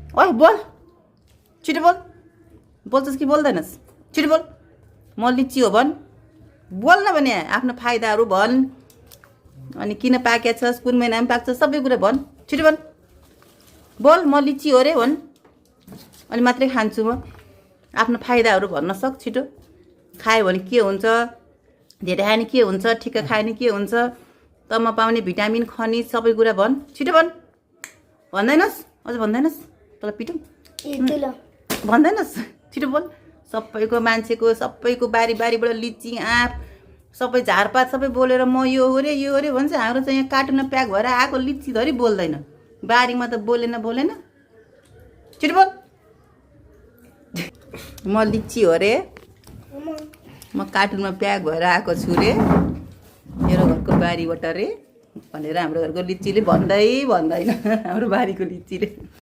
ओए बोल छिटो बोल बोल्छस् कि बोल्दैनस् छिटो बोल म लिची हो भन् बोल न भने आफ्नो फाइदाहरू भन् अनि किन पाकेको छस् कुन महिनामा पाक्छ सबै कुरा भन् छिटो भन् बोल म लिची हो रे भन् अनि मात्रै खान्छु म आफ्नो फाइदाहरू भन्न सक् छिटो खायो भने के हुन्छ धेरै खायो भने के हुन्छ ठिक्क खायो भने के हुन्छ तँमा पाउने भिटामिन खनिज सबै कुरा भन् छिटो भन् भन्दैनस् अझ भन्दैनस् तँलाई पिटौँ भन्दैनस् छिटो बोल सबैको मान्छेको सबैको बारी बारीबाट लिची आँप सबै झारपात सबै बोलेर म यो हो रे भन्छ हाम्रो चाहिँ यहाँ कार्टुनमा प्याक भएर आएको लिची धरि बोल्दैन बारीमा त बोलेन छिटो बोल म लिची हो रे म कार्टुनमा प्याक भएर आएको छु रे मेरो घरको बारीबाट रे भनेर हाम्रो घरको लिचीले भन्दैन हाम्रो बारीको लिचीले